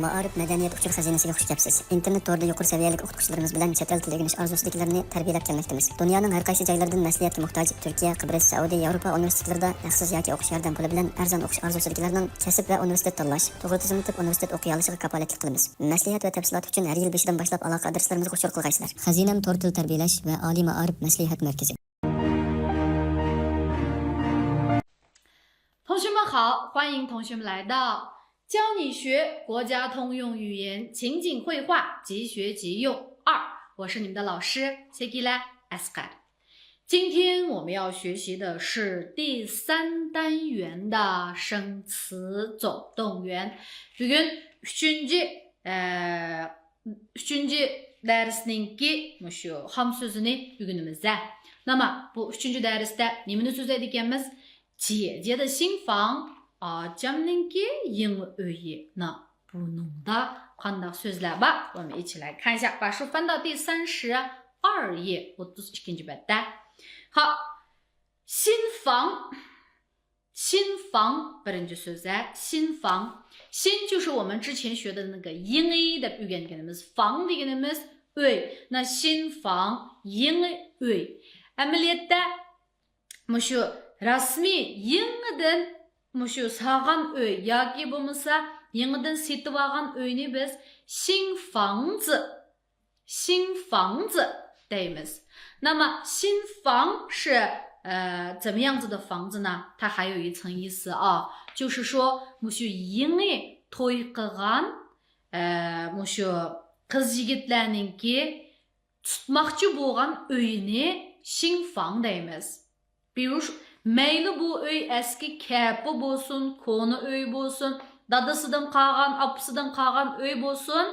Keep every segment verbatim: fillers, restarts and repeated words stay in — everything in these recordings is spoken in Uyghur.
مائارىپ مەدەنىيەت ئۇچۇر خەزىنىسىگە خۇش كەپسىز. ئىنتېرنېت تورىدا يۇقىرى سەۋىيەلىك ئوقۇتقۇچىلىرىمىز بىلەن چەت ئەل تىلى ئۆگىنىش ئارزۇسىدىكىلەرنى تەربىيەلەپ كەلمەكتىمىز. دۇنيانىڭ ھەر قايسى جايلىرىدىن مەسلىھەتكە موھتاج تۈركىيە، قىبرىس، سەئۇدى، ياۋروپا ئۇنىۋېرسىتېتلىرىدا ھەقسىز ياكى ئوقۇش ياردەم پۇلى بىلەن ئەرزان ئوقۇش ئارزۇسىدىكىلەرنىڭ كەسىپ ۋە ئۇنىۋېرسىتېت تاللاش، توغرا تىزىملىتىپ ئۇنىۋېرسىتېت ئوقۇيالىشىغا كاپالەتلىك قىلىمىز. مەسلىھەت ۋە تەپسىلات ئۈچۈن ھەر يىل بېشىدىن باشلاپ ئالاقە ئادرېسلىرىمىزغا ئۇچۇر قىلغايسىلەر. خەزىنەم تور تىل تەربىيەلەش ۋە ئالىي مائارىپ مەسلىھەت مەركىزى. 同学们好，欢迎同学们来到教你学国家通用语言情景会话，即学即用二。我是你们的老师 Sekila Asqar。今天我们要学习的是第三单元的生词总动员。Bugun uchinchi, e, uchinchi darsningki mushu ham so'zini o'rganamiz. Nima, bu uchinchi darsda nimani so'zlaydi ekanmiz? 姐姐的新房, ئاچامنىڭكى يېڭى ئۆيى. بۇنىڭدا قانداق سۆزلەر بار؟ 我们一起来看一下，把书翻到第三十二页，o'ttiz ikkinchi بەتتە. 好，新房，新房 birinchi سۆزى، 新房。新就是我们之前学的那个 يېڭى دەپ ئۆگەنگىنىمىز، 房 دېگىنىمىز ئۆي. 那新房، يېڭى ئۆي. ئەمەلىيەتتە مۇشۇ رەسمىي يېڭىدىن مۇشۇ سالغان ئۆي ياكى بولمىسا يېڭىدىن سېتىۋالغان ئۆينى بىز 新房子، 新房子 دەيمىز. 那么新房是呃怎么样子的房子呢？它还有一层意思啊，就是说 مۇشۇ يېڭى توي قىلغان ئە مۇشۇ قىز يىگىتلەرنىڭكى تۇتماقچى بولغان ئۆيىنى 新房 دەيمىز. 比如说، مەيلى بۇ ئۆي ئەسكى كەپە بولسۇن، كونا ئۆي بولسۇن، دادىسىدىن قالغان، ئاپىسىدىن قالغان ئۆي بولسۇن،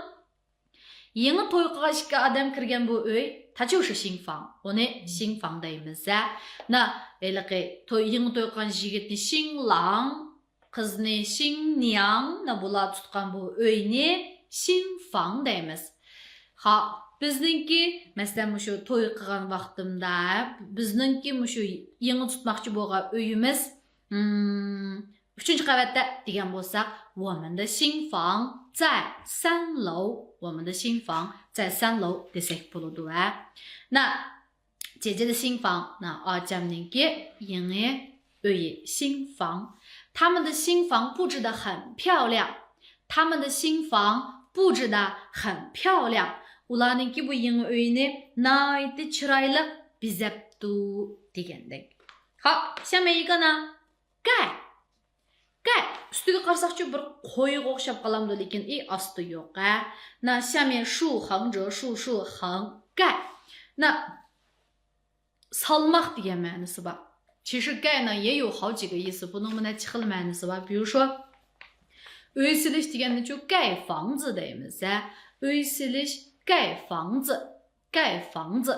يېڭى توي قىلغان ئىككى ئادەم كىرگەن بۇ ئۆي، 它就是新房، ئۇنى 新房 دەيمىز. ھە، نا، ھېلىقى توي، يېڭى توي قىلغان يىگىتنى 新郎، قىزنى 新娘، نا، بۇلار تۇتقان بۇ ئۆينى 新房 دەيمىز. ھا، بىزنىڭكى، مەسىلەن، مۇشۇ توي قىلغان ۋاقتىمدا، بىزنىڭكى مۇشۇ يېڭى تۇتماقچى بولغان ئۆيىمىز، ئۈچىنچى قەۋەتتە دېگەن بولساق، 我们的新房在三楼، 我们的新房在三楼 دېسەك بولىدۇ. ھە، نا، 姐姐的新房، نا، ئاچامنىڭكى يېڭى ئۆيى، 新房. 他们的新房布置得很漂亮，他们的新房布置得很漂亮. ئۇلارنىڭكى بۇ يېڭى ئۆيىنى ناھايىتى چىرايلىق بېزەپتۇ دېگەندەك. ھا، 下面一个呢؟ 盖. 盖. ئۈستىگە قارىساقچۇ بىر قويغا ئوخشاپ قالامدۇ، لېكىن ئى ئاستى يوق، ھە. 那下面竖横折竖竖横盖. 那 سالماق دېگەن مەنىسى بار. 其实盖呢也有好几个意思، بۇنىڭمۇ نەچچە خىل مەنىسى بار. 比如说، ئۆي سېلىش دېگەندىچۇ 盖房子 دەيمىز، ھە. ئۆي سېلىش، 盖房子، 盖房子.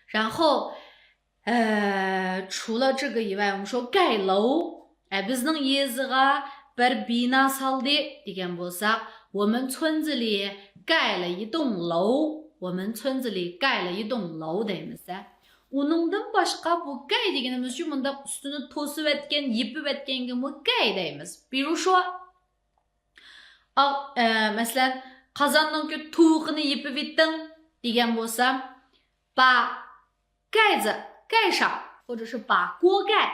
然后 ئە، 除了这个以外，我们说盖楼. ئە، بىزنىڭ يېزىغا بىر بىنا سالدى دېگەن بولساق، 我们村子里盖了一栋楼، 我们村子里盖了一栋楼 دەيمىز. ئۇنىڭدىن باشقا بۇ 盖 دېگىنىمىزچۇ مۇنداق ئۈستىنى توسۇۋەتكەن، يېپىۋەتكەنگىمۇ 盖 دەيمىز. 比如说، ئاغ-، ئە، مەسىلەن، قازاننىڭكى تۇۋىقىنى يېپىۋېتىڭ دېگەن بولسام، 把 盖子盖上， 或者是把锅盖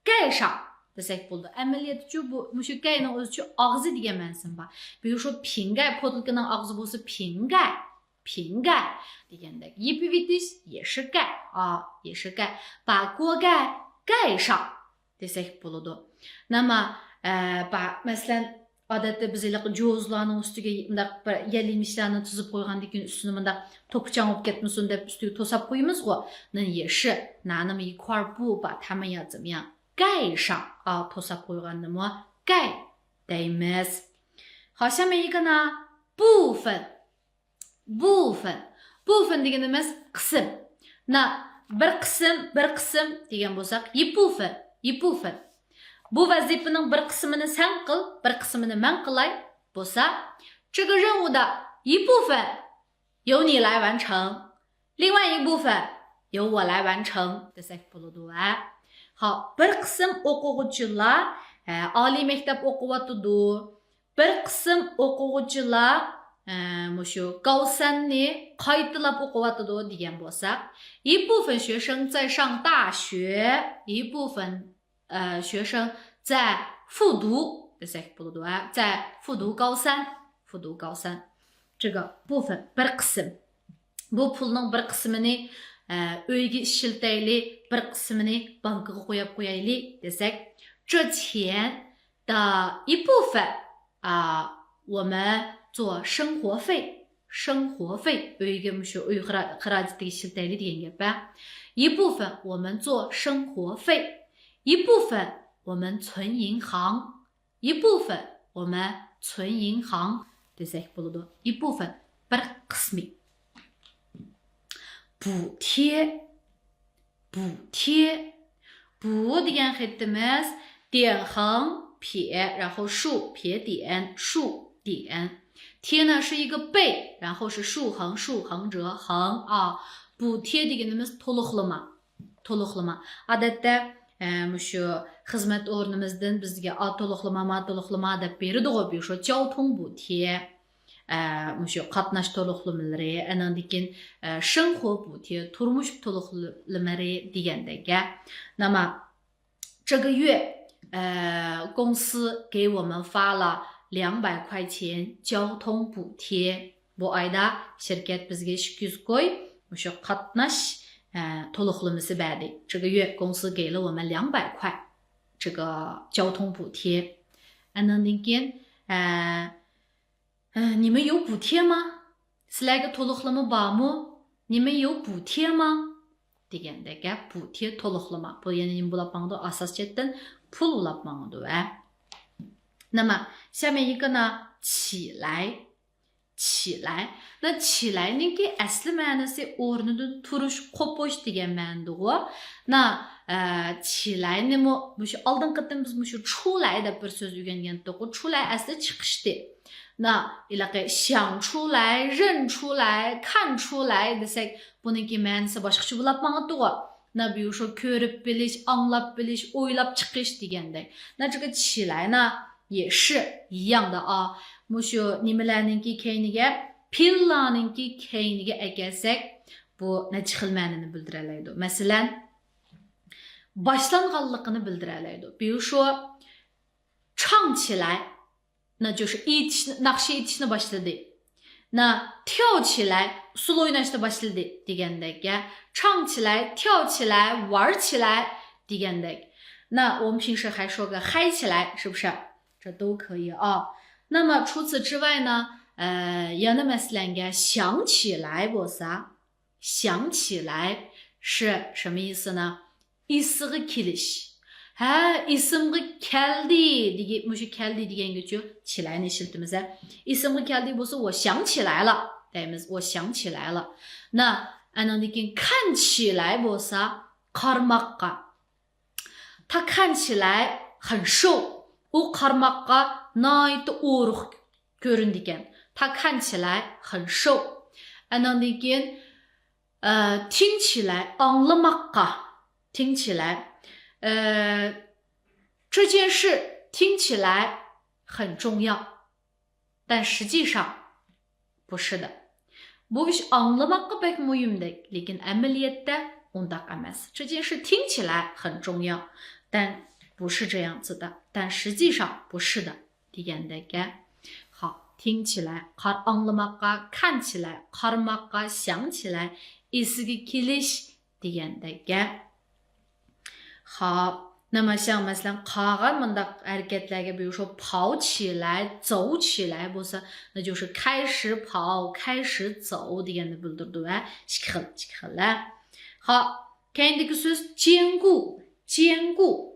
盖上 دېسەك بولىدۇ. ئەمەلىيەتتىچۇ بۇ، مۇشۇ 盖نىڭ ئۆزىچۇ ئاغزى دېگەن مەنىسىمۇ بار. 比如说، 瓶盖، پوتۇلكىنىڭ ئاغزى بولسا 瓶盖، 瓶盖 دېگەندەك. يېپىۋېتىش، 也是盖، ئا، 也是盖. 把锅盖盖上 دېسەك بولىدۇ. نېمە، ئە، با-، مەسىلەن، ئادەتتە بىز ھېلىقى جوزىلارنىڭ ئۈستىگە مۇنداق بىر يەل يېمىشلەرنى تىزىپ قويغاندىن كېيىن، ئۈستىنى مۇنداق توپا-چاڭ بولۇپ كەتمىسۇن دەپ ئۈستىگە توساپ قويىمىزغۇ. 那也是拿那么一块布把它们呀怎么样盖上 ئا، توساپ قويغاننىمۇ 盖 دەيمىز. 好，下面一个呢，部分. 部分. 部分 دېگىنىمىز قىسىم. 那 بىر قىسىم، بىر قىسىم دېگەن بولساق، 一部分، 一部分. بۇ ۋەزىپىنىڭ بىر قىسمىنى سەن قىل، بىر قىسمىنى مەن قىلاي بولسا، 这个任务的一部分由你来完成，另外一部分由我来完成 دېسەك بولىدۇ، ھە. ھا، بىر قىسىم ئوقۇغۇچىلار، ھە، ئالىي مەكتەپ ئوقۇۋاتىدۇ. بىر قىسىم ئوقۇغۇچىلار، ئە، مۇشۇ گاۋسەننى قايتىلاپ ئوقۇۋاتىدۇ دېگەن بولساق، 一部分学生在上大学، 一部分 ئە، 学生在复读 دېسەك بولىدۇ، ھە؟ 在复读高三، 复读高三. 这个部分 بىر قىسىم. بۇ پۇلنىڭ بىر قىسمىنى، ئە، ئۆيگە ئىشلىتەيلى، بىر قىسمىنى بانكىغا قويۇپ قويايلى دېسەك، 这钱的一部分啊，我们做生活费，生活费 ئۆيگە مۇشۇ ئۆي خىرا-، خىراجىتىگە ئىشلىتەيلى دېگەن گەپ، ھە. 一部分我们做生活费，一部分我们存银行，一部分我们存银行 دېسەك بولىدۇ. 一部分 بىر قىسمى. 补贴، 补贴. 补 دېگەن خېتىمىز 点横撇，然后竖撇点，竖点. 贴呢是一个贝，然后是竖横，竖横者横啊。 补贴 دېگىنىمىز تولۇقلىما. تولۇقلىما. ئادەتتە، ئە، مۇشۇ خىزمەت ئورنىمىزدىن بىزگە ئا تولۇقلىما، ما تولۇقلىما دەپ بېرىدىغۇ، بۇ شۇ 交通补贴. ئە، مۇشۇ قاتناش تولۇقلىمىلىرى، ئاندىن كېيىن، ئە، 生活补贴، تۇرمۇش تولۇقلىمىلىرى دېگەندەك. 那么这个月，呃，公司给我们发了两百块钱交通补贴. بۇ ئايدا شىركەت بىزگە ئىككى يۈز كوي مۇشۇ قاتناش، ئە، تولۇقلىمىسى بەردى. 这个月公司给了我们两百块这个交通补贴. ئاندىن كېيىن، ئە، 呃，你们有补贴吗؟ سىلەرگە تولۇقلىما بارمۇ؟ 你们有补贴吗؟ دېگەندەك گەپ، 补贴 تولۇقلىما. بۇ يەنە نېمە بولاپ ماڭىدۇ؟ ئاساس جەھەتتىن پۇل بولاپ ماڭىدۇ، ھە. 那么下面一个呢， 起来. 起来. 那 起来نىڭكى ئەسلى مەنىسى ئورنىدىن تۇرۇش، قوپۇش دېگەن مەنىدىغۇ. 那، ئە، 起来نىمۇ مۇشۇ ئالدىنقى قېتىم بىز مۇشۇ 出来 دەپ بىر سۆز ئۆگەنگەنتۇققۇ. 出来 ئەسلى چىقىشتى. 那 ھېلىقى 想出来، 认出来، 看出来 دېسەك، بۇنىڭكى مەنىسى باشقىچە بولاپ ماڭاتتىغۇ. 那比如说 كۆرۈپ بىلىش، ئاڭلاپ بىلىش، ئويلاپ چىقىش دېگەندەك. 那这个起来呢， 也是一样的啊. مۇشۇ نېمىلەرنىڭكى كەينىگە، پېئىللارنىڭكى كەينىگە ئەكەلسەك، بۇ نەچچە خىل مەنىنى بىلدۈرەلەيدۇ. مەسىلەن، باشلانغانلىقىنى بىلدۈرەلەيدۇ. 比如说، 唱起来، 那就是 ئېيتىشنى، ناخشا ئېيتىشنى باشلىدى. 那跳起来، ئۇسسۇل ئويناشنى باشلىدى دېگەندەك، يا 唱起来، 跳起来، 玩起来 دېگەندەك. 那我们平时还说个嗨起来，是不是？这都可以啊。那么除此之外呢，呃， يەنە مەسىلەنگە 想起来 بولسا، 想起来是什么意思呢？ ئېسىگە كېلىش. ھە، ئېسىمگە كەلدى دېگەن، مۇشۇ كەلدى دېگەنگىچۇ 起来نى ئىشلىتىمىز، ھە. ئېسىمگە كەلدى بولسا، 我想起来了 دەيمىز، 我想起来了. 那 ئاندىن كېيىن 看起来 بولسا، قارىماققا. 他看起来很瘦. ئۇ قارىماققا ناھايىتى ئورۇق كۆرۈنىدىكەن. 他看起来很瘦. ئاندىن كېيىن، ئە، 听起来 ئاڭلىماققا. 听起来. ئە، 这件事听起来很重要. 但实际上不是的. بۇ ئىش ئاڭلىماققا بەك مۇھىمدەك، لېكىن ئەمەلىيەتتە ئۇنداق ئەمەس. 这件事听起来很重要，但不是这样子的，但实际上不是的 دېگەندەك گەپ. خاپ، 听起来 قار-، ئاڭلىماققا، 看起来 قارىماققا، 想起来 ئېسىگە كېلىش دېگەندەك گەپ. خاپ، 那么像 مەسىلەن، قالغان مۇنداق ھەرىكەتلەرگە 比如说 跑起来، 走起来 بولسا، 那就是开始跑، 开始走 دېگەننى بىلدۈرىدۇ ۋە ئىككى خىل، ئىككى خىل، ھە. خاپ، كەينىدىكى سۆز 坚固، 坚固.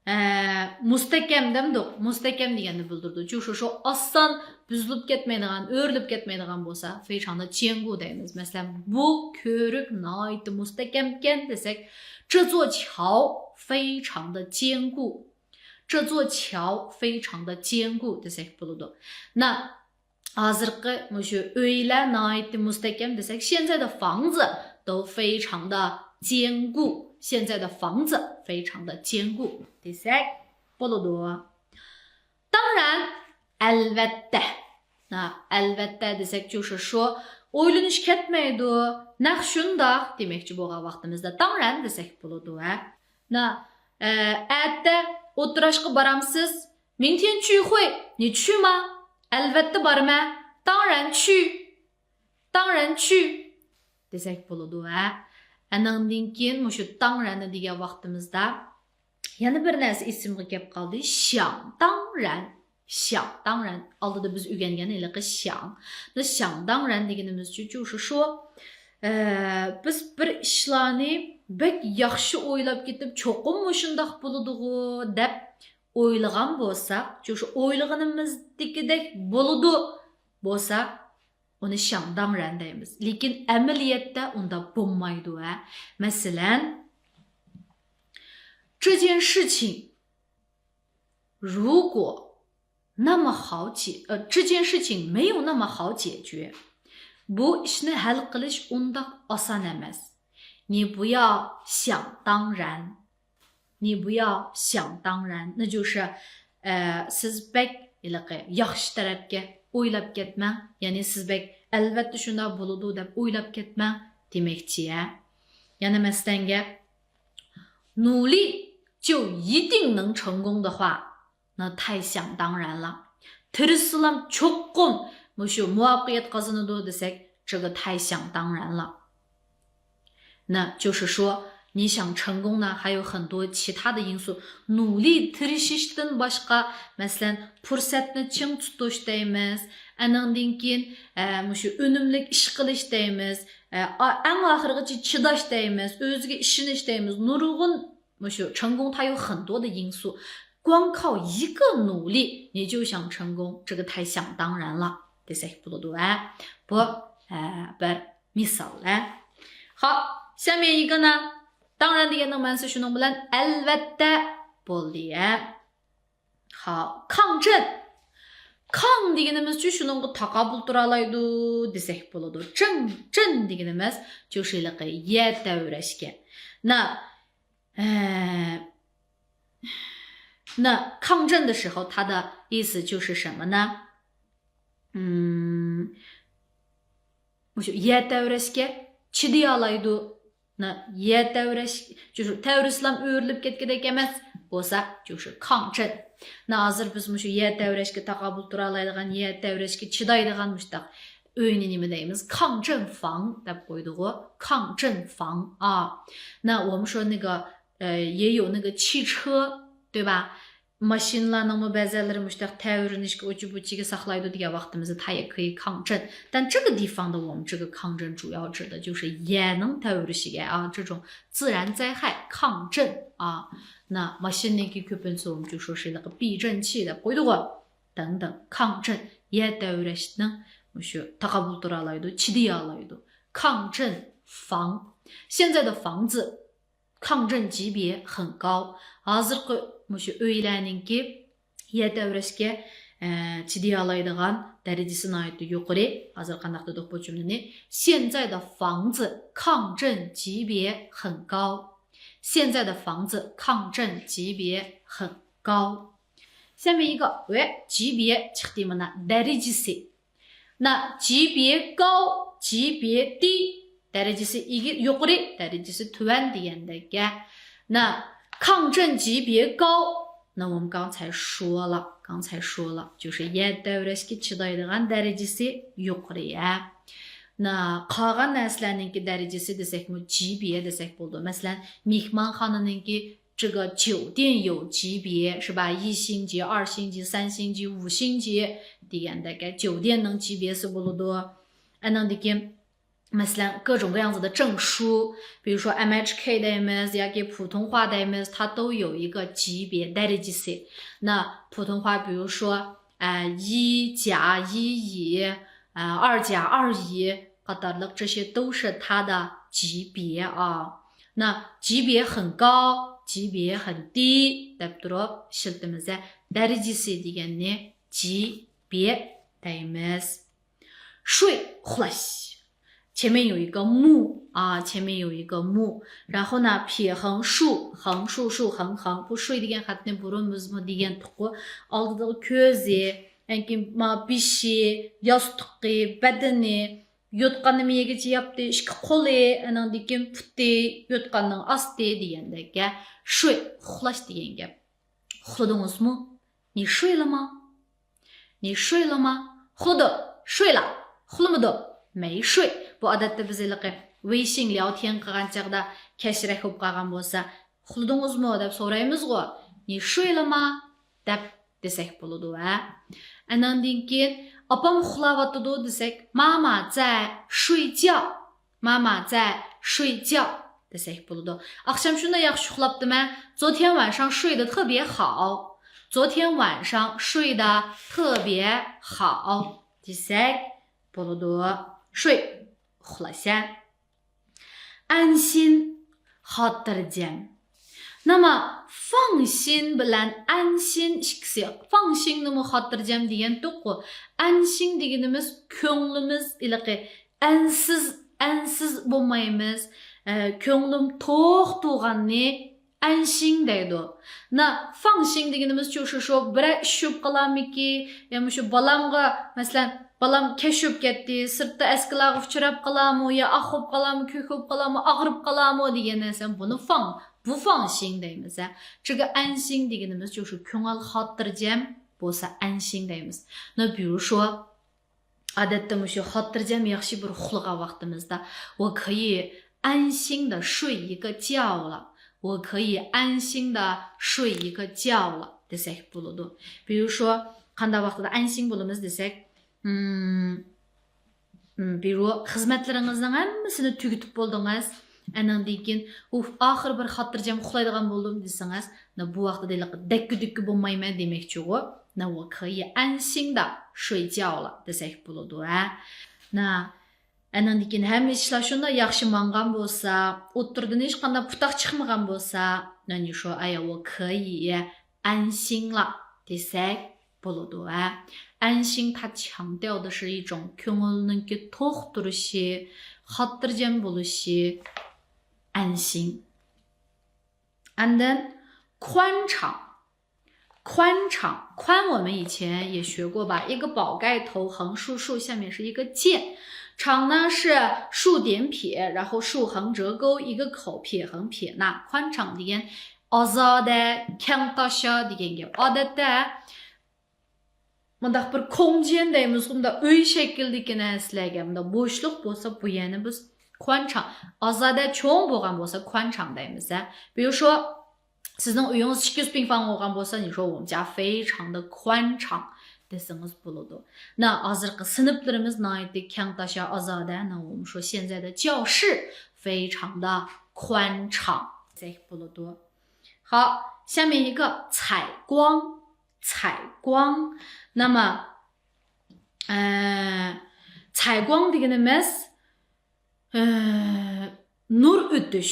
ئە، مۇستەھكەم دەمدۇق، مۇستەھكەم دېگەننى بىلدۈرىدۇ. 就是说 ئاسان بۈزۈلۈپ كەتمەيدىغان، ئۆرۈلۈپ كەتمەيدىغان بولسا، 非常的坚固 دەيمىز. مەسىلەن، بۇ كۆۋرۈك ناھايىتى مۇستەھكەمكەن دېسەك، 这座桥非常的坚固. 这座桥非常的坚固 دېسەك بولىدۇ. 那 ھازىرقى مۇشۇ ئۆيلەر ناھايىتى مۇستەھكەم دېسەك، 现在的房子都非常的坚固. 现在的房子非常的坚固 دېسەك بولىدۇ. 当然 ئەلۋەتتە. نا، ئەلۋەتتە دېسەك، 就是说، ئويلىنىش كەتمەيدۇ. نەق شۇنداق دېمەكچى بولغان ۋاقتىمىزدا 当然 دېسەك بولىدۇ، ھە. نا، ئە، ئەتە ئولتۇراشقا بارامسىز؟ 明天聚会，你去吗؟ ئەلۋەتتە بارىمەن. 当然去. 当然去 دېسەك بولىدۇ، ھە. ئەنىڭدىن كېيىن مۇشۇ 当然 دېگەن ۋاقتىمىزدا يەنە بىر نەرسە ئېسىمگە كەپ قالدى. 想当然. 想当然. ئالدىدا بىز ئۆگەنگەن ھېلىقى 想. 那想当然 دېگىنىمىزچە 就是说، ئە، بىز بىر ئىشلارنى بەك ياخشى ئويلاپ كېتىپ، چوقۇم مۇشۇنداق بولىدىغۇ دەپ ئويلىغان بولساق، 就是 ئويلىغىنىمىزدىكىدەك بولىدۇ بولسا، ئۇنى 想当然 دەيمىز. لېكىن ئەمەلىيەتتە ئۇنداق بولمايدۇ، ھە. مەسىلەن، 这件事情如果那么好解، 呃，这件事情没有那么好解决. بۇ ئىشنى ھەل قىلىش ئۇنداق ئاسان ئەمەس. 你不要想当然. 你不要想当然. 那就是، ئە، سىز بەك ھېلىقى ياخشى تەرەپكە ئويلاپ كەتمەڭ. يەنى سىز بەك ئەلۋەتتە شۇنداق بولىدۇ دەپ ئويلاپ كەتمەڭ دېمەكچى، ھە. يەنە مەسىلەن گەپ، 努力就一定能成功的话， 那太想当然了. تىرىشسىلام چوقۇم مۇشۇ مۇۋەپپەقىيەت قازىنىدۇ دېسەك، 这个太想当然了. 那就是说，你想成功呢，还有很多其他的因素。努力 تىرىشىشتىن باشقا، مەسىلەن، پۇرسەتنى چىڭ تۇتۇش دەيمىز. ئەنىڭدىن كېيىن، ئە، مۇشۇ ئۈنۈملۈك ئىش قىلىش دەيمىز. ئە، ئا-، ئەڭ ئاخىرغىچە چىداش دەيمىز. ئۆزىگە ئىشىنىش دەيمىز. نۇرغۇن مۇشۇ 成功它有很多的因素，光靠一个努力你就想成功，这个太想当然了 دېسەك بولىدۇ، ھە. بۇ، ھە، بىر مىسال، ھە. خاپ، 下面一个呢، 当然 دېگەننىڭ مەنىسى شۇنىڭ بىلەن ئەلۋەتتە بولدى، ھە. خاپ، 抗争. 抗 دېگىنىمىزچە شۇنىڭغا تاقابىل تۇرالايدۇ دېسەك بولىدۇ. 争، 争 دېگىنىمىز 就是ھېلىقى يەر تەۋرەشكە. 那 ئە، 那抗争的时候，它的意思就是什么呢？ مۇشۇ يەر تەۋرەشكە چىدىيالايدۇ. 那 يەر تەۋرەش، 就是 تەۋرىسىلام ئۆرۈلۈپ كەتكۈدەك ئەمەس بولسا، 就是抗争. 那 ھازىر بىز مۇشۇ يەر تەۋرەشكە تاقابىل تۇرالايدىغان، يەر تەۋرەشكە چىدايدىغان مۇشۇنداق ئۆينى نېمە دەيمىز؟ 抗震房 دەپ قويدۇغۇ. 抗震房 ئا. 那我们说那个，呃，也有那个汽车，对吧？ ماشىنىلارنىڭمۇ بەزەنلىرى مۇشۇنداق تەۋرىنىشكە ئۇچى-بۇچىگە ساقلايدۇ دېگەن ۋاقتىمىزدا 它也可以抗震. 但这个地方的我们这个抗震主要指的就是 يەرنىڭ تەۋرىشىگە، 啊，这种自然灾害抗震 ئا. 那 ماشىنىنىڭكى كۆپىنچىسى 我们就说是那个避震器 دەپ قويدۇغۇ. 等等 抗震 يەر تەۋرەشنىڭ مۇشۇ تاقابىل تۇرالايدۇ، چىدىيالايدۇ. 抗震房. 现在的房子 抗震级别很高. ھازىرقى مۇشۇ ئۆيلەرنىڭكى يەر تەۋرەشكە، ئە، چىدىيالايدىغان دەرىجىسى ناھايىتى يۇقىرى. ھازىر قانداق دېدۇق بۇ جۈملىنى؟ 现在的房子抗震级别很高. 现在的房子抗震级别很高. 下面一个 ۋە 级别 چىقتى مانا، دەرىجىسى. 那 级别高، 级别低، دەرىجىسى ئىگى-، يۇقىرى، دەرىجىسى تۆۋەن دېگەندەك گەپ. 那 抗震级别高، 那我们刚才说了，刚才说了，就是يەر تەۋرەشكە چىدايدىغان دەرىجىسى يۇقىرى، ھە. 那 قالغان نەرسىلەرنىڭكى دەرىجىسى دېسەكمۇ، 级别 دېسەك بولىدۇ. مەسىلەن، مېھمانخانىنىڭكى 这个酒店有级别，是吧？ 一星级、二星级、三星级、五星级 دېگەندەك، 酒店نىڭ 级别سى بولىدۇ. ئانىڭدىن كېيىن، مەسىلەن، 各种各样子的证书，比如说 M H K دەيمىز ياكى 普通话 دەيمىز، 它都有一个级别 دەرىجىسى. 那普通话，比如说，呃，一甲、一乙，呃，二甲、二乙 قاتارلىق 这些都是它的级别啊。那级别很高，级别很低 دەپ تۇرۇپ ئىشلىتىمىز. دەرىجىسى دېگەننى 级别 دەيمىز. 睡 ئۇخلاش. 前面有一个木 ئا، 前面有一个木. 然后呢，撇横竖، 横竖竖横横. بۇ 睡 دېگەن خەتنى بۇرۇن بىزمۇ دېگەنتۇققۇ. ئالدىدىغى كۆزى، ئەنكىن ما بېشى، ياستۇقى، بەدىنى، يوتقاننى مېيىگىچە ياپتى، ئىككى قولى، ئەنىڭدىن كېيىن پۇتى، يوتقاننىڭ ئاستى دېگەندەك. 睡، ئۇخلاش دېگەن گەپ. ئۇخلىدىڭىزمۇ؟ 你睡了吗؟ 你睡了吗؟ ئۇخلىدى، 睡了. ئۇخلىمىدى، 没睡. بۇ ئادەتتە بىز ھېلىقى ۋېيشىڭ لياۋتيەن قىلغان چاغدا كەچرەك بولۇپ قالغان بولسا، ئۇخلىدىڭىزمۇ دەپ سورايمىزغۇ. 你睡了吗؟ دەپ دېسەك بولىدۇ، ھە. ئەنەندىن كېيىن، ئاپام ئۇخلاۋاتىدۇ دېسەك، 妈妈在睡觉. 妈妈在睡觉 دېسەك بولىدۇ. ئاخشام شۇنداق ياخشى ئۇخلاپتىمەن. 昨天晚上睡得特别好. 昨天晚上睡得特别好 دېسەك بولىدۇ. 睡، ئۇخلاش، ھە. 安心، خاتىرجەم. نېمە، 放心 بىلەن 安心 ئىككىسى. 放心 نىمۇ خاتىرجەم دېگەنتۇققۇ. 安心 دېگىنىمىز كۆڭلىمىز ھېلىقى ئەنسىز، ئەنسىز بولمايمىز. ئە، كۆڭلۈم توق تۇرغاننى 安心 دەيدۇ. 那放心 دېگىنىمىزچۇ شۇ، شۇ بىرەر ئىش چۈشۈپ قالارمىكى؟ يا مۇشۇ بالامغا، مەسىلەن، بالام كەچ چۈشۈپ كەتتى، سىرتتا ئەسكىلارغا ئۇچراپ قالارمۇ، يا ئاق بولۇپ قالارمۇ، كۆك بولۇپ قالارمۇ، ئاغرىپ قالارمۇ دېگەن نەرسە، بۇنى 放، 不放心 دەيمىز، ھە. چۈنكى 安心 دېگىنىمىزچۇ شۇ كۆڭۈل خاتىرجەم بولسا 安心 دەيمىز. 那比如说 ئادەتتە مۇشۇ خاتىرجەم ياخشى بىر ئۇخلىغان ۋاقتىمىزدا، 我可以安心地睡一个觉了. 我可以安心地睡一个觉了 دېسەك بولىدۇ. 比如说، قانداق ۋاقتىدا 安心 بولىمىز دېسەك، م، م، 比如، خىزمەتلىرىڭىزنىڭ ھەممىسىنى تۈگىتىپ بولدىڭىز. ئەنىڭدىن كېيىن، ئۇھ، ئاخىرى بىر خاتىرجەم ئۇخلايدىغان بولدۇم دېسىڭىز، 那 بۇ ۋاقتىدا ھېلىقى دەككە-دۈككە بولمايمەن دېمەكچىغۇ. 那我可以安心地睡觉了 دېسەك بولىدۇ، ھە. 那 ئەنىڭدىن كېيىن ھەممە ئىشلار شۇنداق ياخشى ماڭغان بولسا، ئوتتۇرىدىن ھېچقانداق پۇتاق چىقمىغان بولسا، 那你说，哎呀，我可以安心了 دېسەك بولىدۇ، ھە. 安心 它强调的是一种 كۆڭۈلنىڭكى توق تۇرۇشى، خاتىرجەم بولۇشى، 安心. And then 宽敞. 宽敞，宽我们以前也学过吧？一个宝盖头，横竖竖，下面是一个键。敞呢是竖点撇，然后竖横折钩，一个口，撇横撇捺。宽敞 دېگەن ئازادە، كەڭتاشا دېگەن گەپ. ئادەتتە مۇنداق بىر 空间 دەيمىزغۇ، مۇنداق ئۆي شەكلىدىكى نەرسىلەرگە، مۇنداق بوشلۇق بولسا، بۇ يەنى بىز 宽敞، ئازادە چوڭ بولغان بولسا 宽敞 دەيمىز، ھە. 比如说، سىزنىڭ ئۆيىڭىز 七00平方 بولغان بولسا، 你说我们家非常的宽敞 دېسىڭىز بولىدۇ. 那 ھازىرقى سىنىپلىرىمىز ناھايىتى كەڭتاشا، ئازادە. 那我们说现在的教室非常的宽敞 دېسەك بولىدۇ. 好，下面一个采光，采光。那么，呃，采光 دېگىنىمىز ئە، نۇر ئۆتۈش،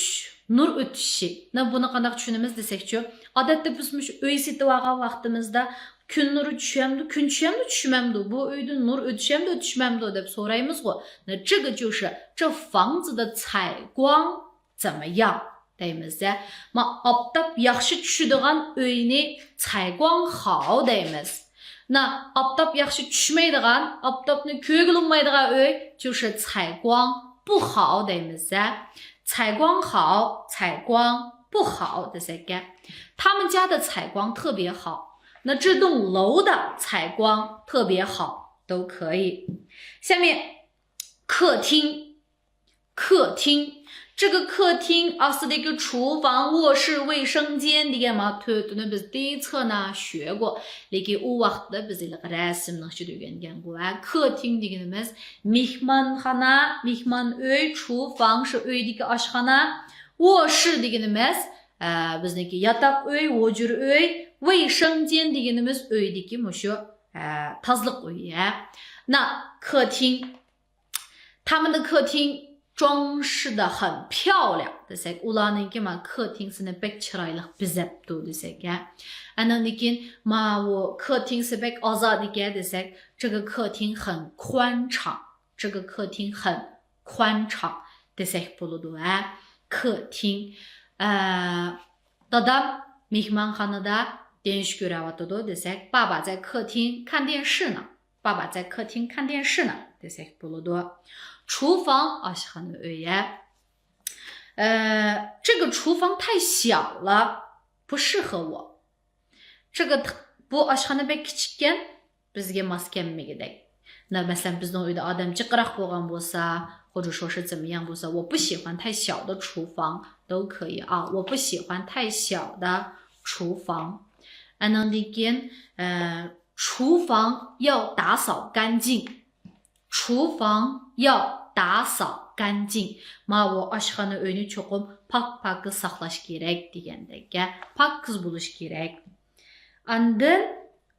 نۇر ئۆتۈشى. نە، بۇنى قانداق چۈشىنىمىز دېسەكچۇ، ئادەتتە بىز مۇشۇ ئۆي سېتىۋالغان ۋاقتىمىزدا كۈن نۇرى چۈشەمدۇ، كۈن چۈشەمدۇ، چۈشمەمدۇ، بۇ ئۆيدىن نۇر ئۆتۈشەمدۇ، ئۆتۈشمەمدۇ دەپ سورايمىزغۇ. نە، 这个就是这房子的采光 怎么样 دەيمىز-دە. ما، ئاپتاپ ياخشى چۈشىدىغان ئۆينى 采光好 دەيمىز. 那 ئاپتاپ ياخشى چۈشمەيدىغان، ئاپتاپنى كۆرگىلى بولمايدىغان ئۆي 就是采光不好 دەيمىز-دە. 采光好، 采光不好 دېسەككە. 他们家的采光特别好。那这栋楼的采光特别好，都可以。下面，客厅。 客厅. 这个客厅 ئاستىدىكى 厨房، 卧室، 卫生间 دېگەن ما تۆتىنى بىز 第一册 نى 学过. لېكىن ئۇ ۋاقىتتا بىز ھېلىقى رەسىمنىڭ ئىچىدە ئۆگەنگەنغۇ، ھە. 客厅 دېگىنىمىز مېھمانخانا، مېھمان ئۆي، 厨房 شۇ ئۆيدىكى ئاشخانا، 卧室 دېگىنىمىز، ئە، بىزنىڭكى ياتاق ئۆي، ھۇجرا ئۆي، 卫生间 دېگىنىمىز ئۆيدىكى مۇشۇ، ئە، تازىلىق ئۆيى، ھە. 那客厅 他们的客厅装饰得很漂亮 دېسەك، ئۇلارنىڭكى ما 客厅 سىنى بەك چىرايلىق بېزەپتۇ دېسەك، ھە. ئاندىن كېيىن ماۋۇ 客厅 سى بەك ئازادىكەن دېسەك، 这个客厅很宽敞، 这个客厅很宽敞 دېسەك بولىدۇ، ھە. 客厅. ئە، دادام مېھمانخانىدا 电视 كۆرۈۋاتىدۇ دېسەك، 爸爸在客厅看电视呢. 爸爸在客厅看电视呢 دېسەك بولىدۇ. 厨房 ئاشخانا ئۆيى. 呃，这个厨房太小了，不适合我. 这个 بۇ ئاشخانا بەك كىچىككەن، بىزگە ماس كەلمىگۈدەك. مەسىلەن، بىزنىڭ ئۆيدە ئادەم جىقراق بولغان بولسا، 或者说是怎么样 بولسا، 我不喜欢太小的厨房 都可以啊. 我不喜欢太小的厨房. ئاندىن كېيىن، ئە، 厨房要打扫干净. 厨房要打扫干净. ماۋۇ ئاشخانا ئۆينى چوقۇم پاك-پاكىز ساقلاش كېرەك دېگەندەك. پاكىز بولۇش كېرەك. ئاندىن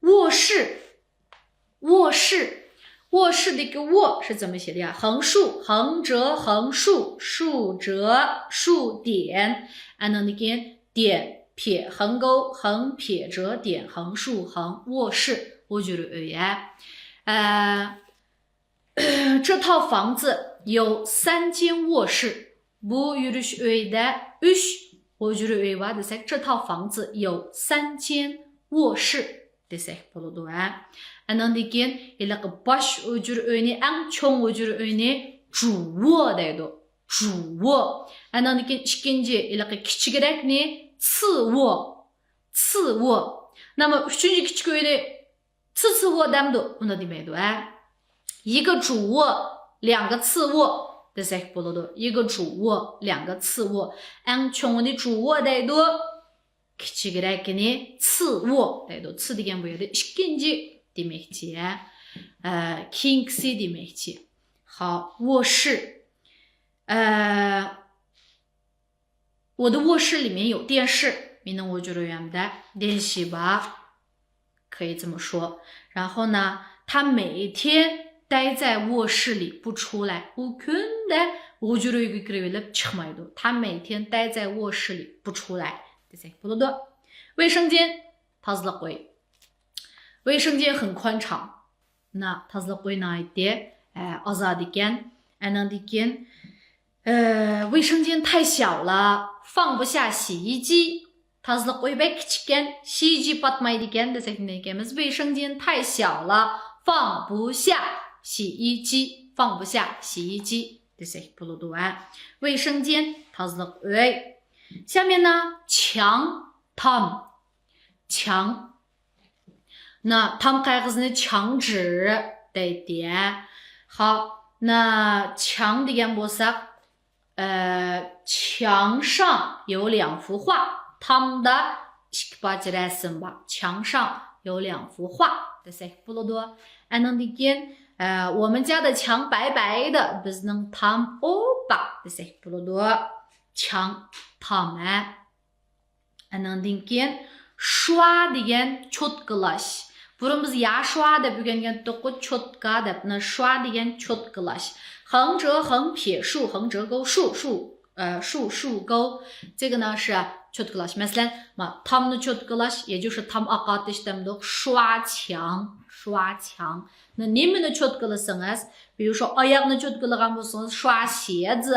卧室. 卧室. 卧室 دىكى 卧 是怎么写的呀؟ 横竖, 横折横竖, 竖折竖点. ئاندىن كېيىن 点, 撇, 横勾横撇折点横竖横, 卧室, 我觉得 öyle. 呃，这套房子有三间卧室. بۇ يۈرۈش ئۆيدە ئۈچ ھۇجرا ئۆي بار دېسەك، 这套房子有三间卧室 دېسەك بولىدۇ، ھە. ئاندىن كېيىن ھېلىقى باش ھۇجرا ئۆينى، ئەڭ چوڭ ھۇجرا ئۆينى 主卧 دەيدۇ. 主卧. ئاندىن كېيىن ئىككىنچى ھېلىقى كىچىكرەكنى 次卧. 次卧. 那么 ئۈچىنچى كىچىك ئۆينى 次次卧 دەمدۇ؟ ئۇنى دېمەيدۇ، ھە. 一个主卧، 两个次卧 دېسەك بولىدۇ. 一个主卧، 两个次卧. ئەڭ چوڭىنى 主卧 دەيدۇ، كىچىكرەكىنى 次卧 دەيدۇ. 次 دېگەن بۇ يەردە ئىككىنچى دېمەكچى، ھە. ئە، كېيىنكىسى دېمەكچى. 好، 卧室. ئە، 我的卧室里面有电视. مېنىڭ ھۇجرا ئۆيۈمدە 电视 بار. 可以这么说. 然后呢，他每天待在卧室里不出来. ئۇ كۈندە ھۇجرا ئۆيگە كىرىۋېلىپ چىقمايدۇ. 他每天待在卧室里不出来 دېسەك بولىدۇ. 卫生间، تازىلىق ئۆي. 卫生间很宽敞. 那 تازىلىق ئۆي ناھايىتى، ئە، ئازادىكەن. ئاندىن كېيىن، ئە، 卫生间太小了، 放不下洗衣机. تازىلىق ئۆي بەك كىچىككەن، 洗衣机 پاتمايدىكەن دېسەك نېمە دېگەنمىز؟ 卫生间太小了، 放不下洗衣机. 放不下洗衣机 دېسەك بولىدۇ، ھە. 卫生间، تازىلىق ئۆي. 下面呢، 墙، تام. 墙. 那 تام قەغىزىنى 墙纸 دەيدۇ. خاپ، 那墙 دېگەن بولساق، ئە، 墙上有两幅画. تامدا ئىككى پارچە رەسىم بار. 墙上有两幅画 دېسەك بولىدۇ. ئاندىن كېيىن، ئە، 我们家的墙白白的، بىزنىڭ تام ئوپئاق دېسەك بولىدۇ. 墙، تام، ھە. ئاندىن كېيىن، 刷 دېگەن چوتكىلاش. بۇرۇن بىز 牙刷 دەپ ئۆگەنگەنتۇققۇ، 笤تكا دەپ. 那 刷 دېگەن چوتكىلاش. 横折横撇竖横折钩竖竖، ئە، 竖竖钩. 这个呢是 چوتكىلاش. مەسىلەن، ما، تامنى چوتكىلاش، 也就是 تام ئاقارتىش دەمدۇق. 刷墙، 刷墙. 那 نېمىنى چوتكىلىسىڭىز، 比如说 ئاياغنى چوتكىلىغان بولسىڭىز، 刷鞋子،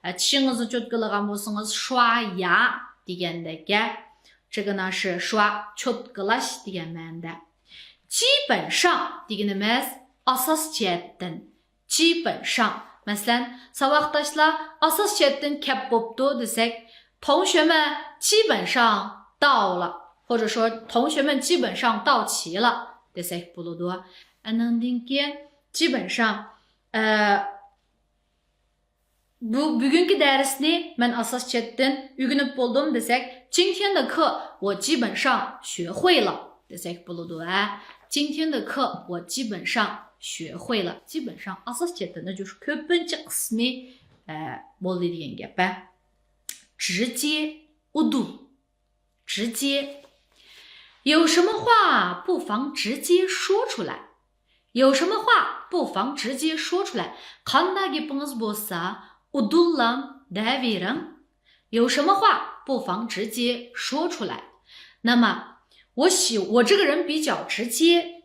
ئە، چىشىڭىزنى چوتكىلىغان بولسىڭىز، 刷牙 دېگەندەك. 这个呢是 刷، چوتكىلاش دېگەن مەنىدە. 基本上 دېگىنىمىز ئاساس جەھەتتىن. 基本上. مەسىلەن، ساۋاقداشلار ئاساس جەھەتتىن كەپ بوپتۇ دېسەك، 同学们基本上到了، 或者说同学们基本上到齐了 دېسەك بولىدۇ. ئاندىن كېيىن 基本上، ئە، بۇ بۈگۈنكى دەرسنى مەن ئاساس جەھەتتىن ئۆگىنىپ بولدۇم دېسەك، 今天的课我基本上学会了 دېسەك بولىدۇ، ھە. 今天的课我基本上学会了. 基本上 ئاساس جەھەتتىن، كۆپىنچە قىسمى، ئە، بولدى دېگەن گەپ، ھە. 直接 ئۇدۇل. 直接. 有什么话不妨直接说出来. 有什么话不妨直接说出来. قانداق گېپىڭىز بولسا، ئۇدۇللا دەۋېرىڭ. 有什么话不妨直接说出来. 那么，我喜-، 我这个人比较直接.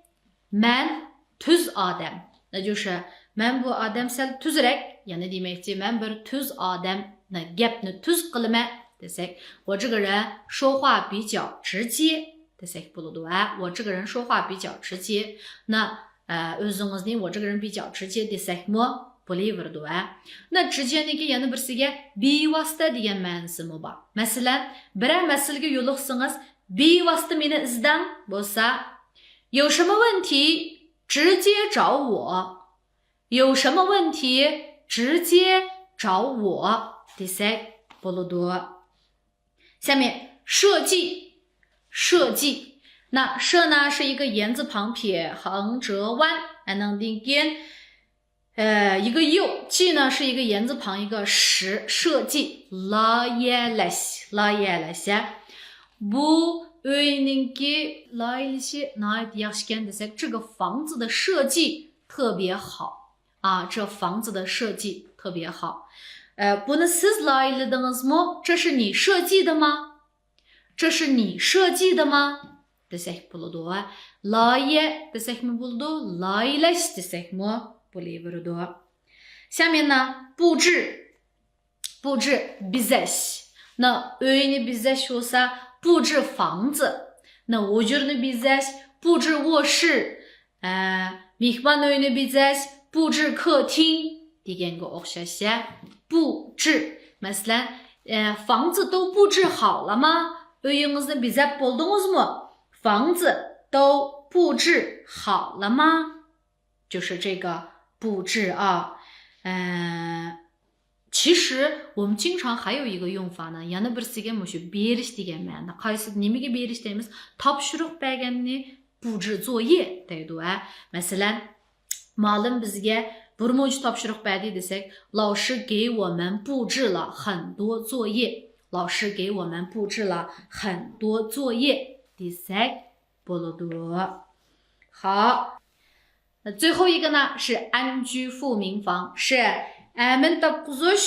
مەن تۈز ئادەم. 那就是 مەن بۇ ئادەم سەل تۈزرەك، يەنى دېمەكچى، مەن بىر تۈز ئادەم، نە گەپنى تۈز قىلىمەن دېسەك، 我这个人说话比较直接 دېسەك بولىدۇ. ھە، 我这个人说话比较直接. 那، ئە، ئۆزىڭىزنى 我这个人比较直接 دېسەكمۇ بولۇۋېرىدۇ. ھە. 那直接نىڭكى يەنە بىرسىگە بىۋاسىتە دېگەن مەنىسىمۇ بار. مەسىلەن، بىرەر مەسىلىگە يولۇقسىڭىز، بىۋاسىتە مېنى ئىزدەڭ بولسا، 有什么问题直接找我. 有什么问题直接找我 دېسەك بولىدۇ. 下面设计，设计. 那设呢是一个言字旁撇横折弯， ئاندىن كېيىن، ئە، 一个又، 计呢是一个言字旁一个时，设计. لايىھەلەش، لايىھەلەش. بۇ ئۆينىڭكى لايىھەلىشى ناھايىتى ياخشىكەن دېسەك، 这个房子的设计特别好. 啊，这房子的设计特别好. ئە، بۇنى سىز لايىھەلىدىڭىزمۇ؟ 这是你设计的吗؟ 这是你设计的吗？ دېسەك بولىدۇ. لايىھە دېسەكمۇ بولىدۇ، لايىھەلەش دېسەكمۇ بولۇۋېرىدۇ. 下面呢，布置، 布置، بېزەش. 那 ئۆينى بېزەش بولسا، 布置房子. 那 ھۇجرىنى بېزەش، 布置卧室. ئە، مېھمان ئۆينى بېزەش، 布置客厅 دېگەنگە ئوخشاش. 布置. مەسىلەن، ئە، 房子都布置好了吗؟ ئۆيىڭىزنى بېزەپ بولدىڭىزمۇ؟ 房子都布置好了吗？ 就是这个布置啊。 ئە، 其实我们经常还有一个用法呢، يەنە بىرسىگە مۇشۇ بېرىش دېگەن مەنىدە. قايسى، نېمىگە بېرىش دەيمىز؟ تاپشۇرۇق بەرگەننى 布置作业 دەيدۇ، ھە. مەسىلەن، مۇئەللىم بىزگە بىر مۇنچە تاپشۇرۇق بەردى دېسەك، 老师给我们布置了很多作业. 老师给我们布置了很多作业 دېسەك بولىدۇ. 好. 最后一个呢是安居富民房，是 ئەمىن تاپقۇزۇش،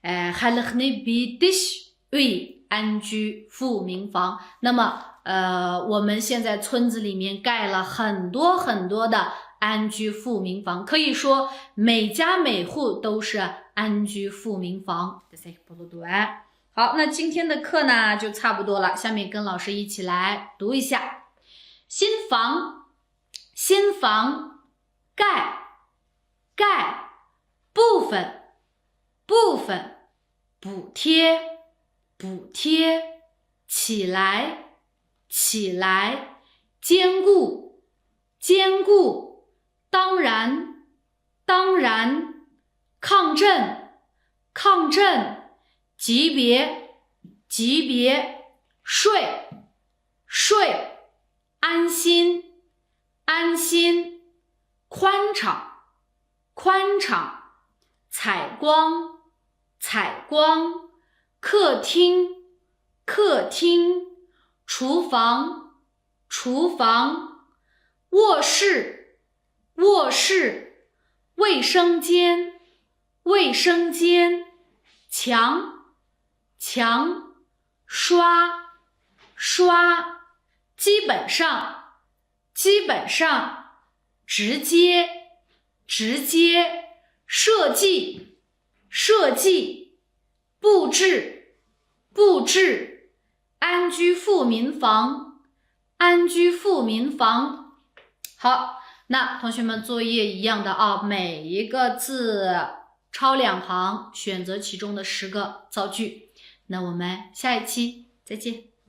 ئە، خەلقنى بېيىتىش ئۆي، 安居富民房. 那么，呃，我们现在村子里面盖了很多很多的安居富民房，可以说每家每户都是安居富民房 دېسەك بولىدۇ. 好，那今天的课呢就差不多了，下面跟老师一起来读一下。新房，新房，盖，盖，部分，部分，补贴，补贴，起来，起来，坚固，坚固，当然，当然，抗震，抗震，级别，级别，税，税，安心，安心，宽敞，宽敞，采光，采光，客厅，客厅，厨房，厨房，卧室， 卧室，卫生间，卫生间，墙，墙，刷，刷，基本上，基本上，直接，直接，设计，设计，布置，布置，安居富民房，安居富民房。好，那同学们作业一样的啊，每一个字抄两行，选择其中的十个造句。那我们下一期再见。